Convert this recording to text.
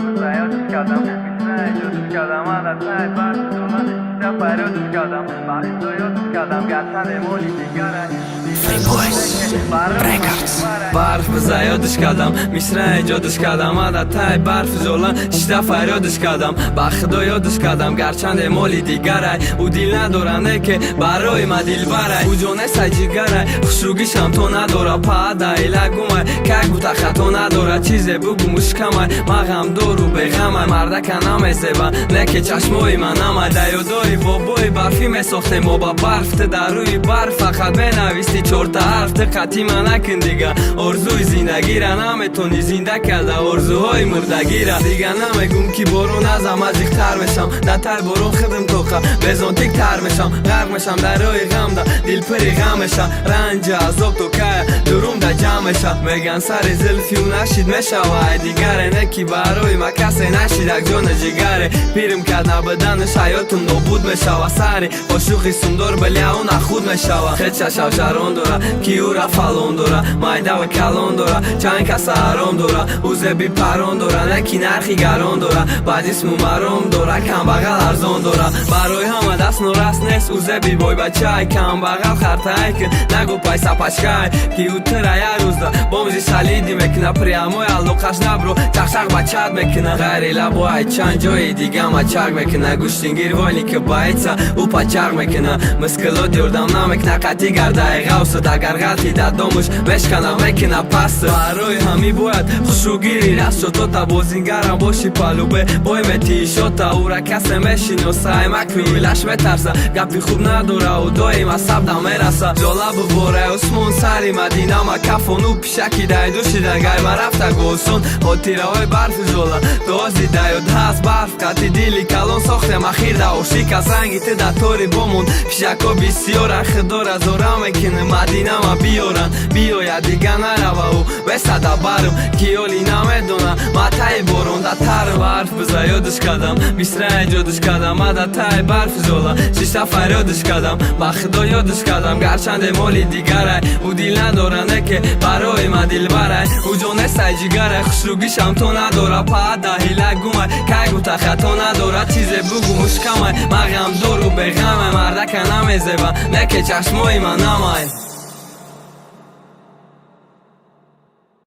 биза ёдиш кардам, мисра эҷодиш кардам, ман дар таи барфи жола шиша фарёдиш кардам, ба Худо ёдиш кардам, гарчанде моли дигарай. Free Boys Records. Барф биза ёдиш кардам, мисра эҷодиш кардам, ман дар таи барфи жола шиша фарёдиш кардам, ба Худо ёдиш кардам, гарчанде моли дигарай. Ӯ дил надора, не ке барои ма дилбарай. Ӯ ҷонесай, ҷигарай, хушругишам то надора. Паада илагумай, как бута хато надора. Чизе бугу, мушкамай, ма ғамдору беғамай. Мардака намезеба, не ке чашмои ма намай. Да ёдои бобои барфӣ месохтем мо ба барф. Ту дар рӯи барф фақат менависти чорта ҳарф. Ту қатима накун дига орзуи зиндагира, наметонӣ зинда карда орзуҳои мурдагира. Дига намегум, ки борон азам азиқтар мешам. Дар тай борон худм тоқа безонтик тар мешам. Ғарқ мешам дар роҳи ғамда, дилпири ғам меша. Ранҷа азоб то кая дурум да ҷамъ меша. Меган, сари зилфи ӯ нашид мешава ай дигаре, не ки барои ма касе нашид. Як ҷони ҷигаре пирм кард, набуданаш ҳаётум нобуд мешава. Сари ошуқи сумдор биляу нахуд мешава. Хеча шавшарон дора, ки ӯра фалон дора, майдава калон дора, чанд каса ҳаром дора. Ӯ зеби парон дора, не ки нархи гарон дора, ба ҷисму маром дора, камбағал арзон дора. Барои ҳама даст нораст нест, ӯ зеби бойбачай. Камбағал хартае ки нагу пайса пачкай, ки ӯ тира як рӯзда бомжи салиди мекуна. Прямой алоқаш набро, чақчақ ба чат мекуна. Ғайри лабо ай чанд ҷои дига мачақ мекуна. Гӯштингир войни ки боится, ӯ пачақ мекуна. Мискилот ёрдам намекуна, қатъи гардаи ғавсад. Агар ғалти дар домуш мешкана, мекуна паст. Барои ҳамӣ бояд хушругири раст шотота. Бозингарам боши, палубе бой метии шота. Ӯра касе мешиноса, аймакрӯи лаш метарса. Гапи хуб надора, ӯ доим асаб мераса. Жола бубораи Усмон, сари Мадина макафон. Ӯ пишаки дайду шида, гайма рафта госон. Хотираҳои барфи жола дози даёд ҳаст. Барф қати дили калон сохтем ахир да ошик аз ранги ту да тори бомон. Пишако бисёран, худора зора мекунем, Мадинама биёран. Биёяд, дига нарава, ӯ весада барм, ки оли намедона, ма таи борон да тарм. Барф биза ёдиш кардам, мисра эҷодиш кардам, ма да таи барфи жола шишта фарёдиш кардам, ба Худо ёдиш кардам, гарчанде моли дигарай. Ӯ дил надора, не ке барои ма дилбарай. Ӯ ҷонесай, ҷигарай, хушругишам то надора. Паада ҳила гумай, кай гута хато надора. Чизе бугу, мушкамай, ма ғамдору беғамай. Мардака намезеба, не ке чашмои ма намай.